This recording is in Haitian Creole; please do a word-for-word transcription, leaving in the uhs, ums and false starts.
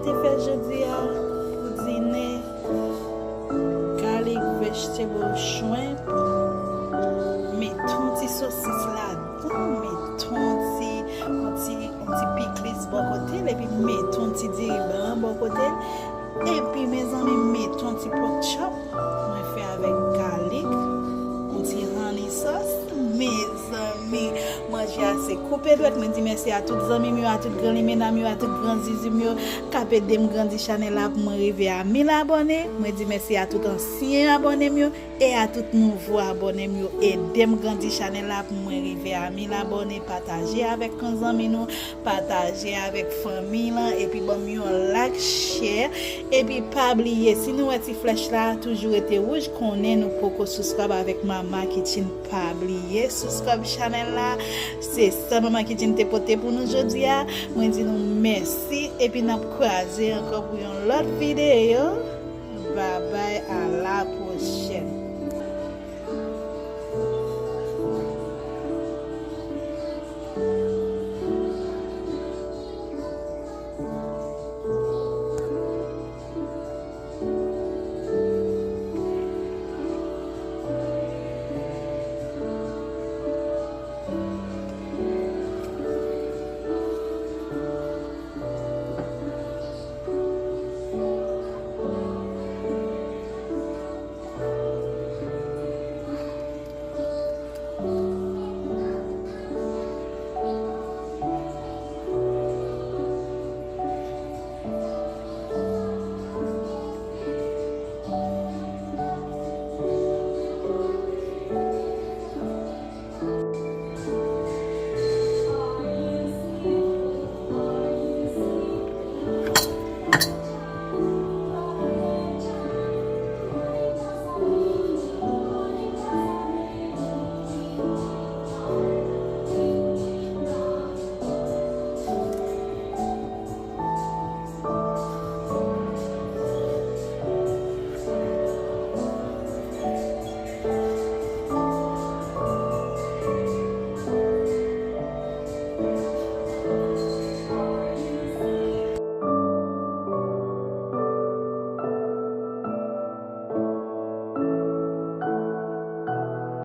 Te fè jodi a pou dine, garlic vegetable shrimp, met yon ti sosis ladan, met yon ti, yon ti, yon ti piklis bò kote l, epi met yon ti diri blan bò kote l, epi mezanmi met yon ti pork chop mwen fè avèk garlic, yon ti honey sauce, mezanmi. Manje a se koupe dwèt. Mwen di mèsi a tout zanmi m yo, a tout gran limena m yo, a tout gran zizi m yo k ap ede m grandi chanèl la pou mwen rive a mil abòne. Mwen di mèsi a tout ansyen abòne m yo e a tout nouvo abòne m yo. Ede m grandi chanèl la pou mwen rive a mil abòne. Pataje avèk yon zanmi nou, pataje avèk fanmi lan, epi ban m yon like, share. Epi pa bliye, si nou wè ti flèch la toujou rete wouj, konnen nou poko subscribe avèk Mama Kitchen. Pa bliye subscribe chanèl la. Se sa Mama Kitchen te pote pou nou jodi a. Mwen di nou mèsi, epi n ap kwaze ankò pou yon lòt videyo. Babay, a la pwochèn.